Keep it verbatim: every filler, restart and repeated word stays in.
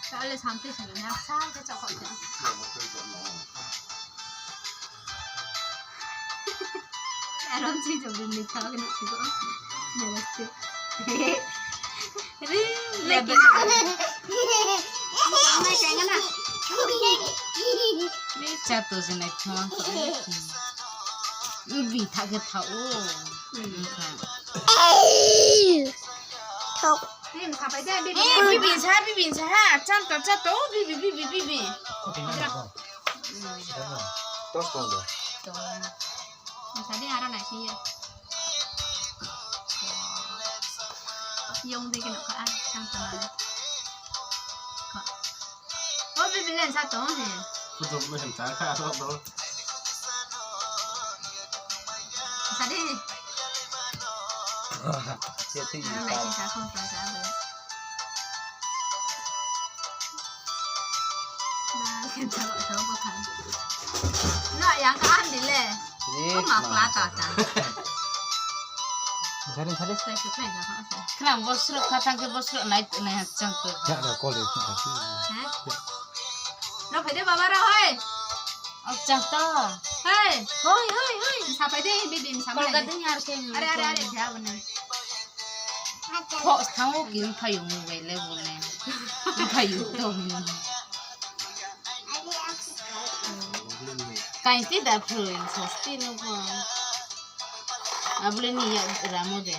Kale samte sini na sa ke chakha te. Aram si jog ni tha ke ni ko. Namaste. Ri, ya be. Mai changa na. Ni cha to jene thon. Bi tha ke tha o. Bi tha. Thok. Bibi sa, bibi sa ha. Chan to, chan to. Bibi, bibi, bibi. Tos tong do. Tong. Sa di aro nai si ya. Yong di kena ka, ah, chan to. Ka. O, bibi len sa tong he. Kutuk mo hem ta ka, aro do. Sa di. Ye ti. Aro nai si sa kong sa sa bo. Na, khen sa bo, sa bo ka. Na, yang ka an di le. Ko ma kla ka ta. Sari, sari. Sai su kai na ka sa. Khna bo srok kha thang khe bo srok nai, nai ha chang to. Ya, ya, kol de. He? Ro phai de baba ro, hoi. Ak chang to. Hoi. Hoi, hoi, hoi. Sa phai de, bibi, sa phai de. Kol ka ding ar ke. Are, are, are, khe abo na. Kho thang o ki phai yung bai le bo le. Phai yung to. Kain ti da phroi, sasti no pho. Abo le ni ya ramo de.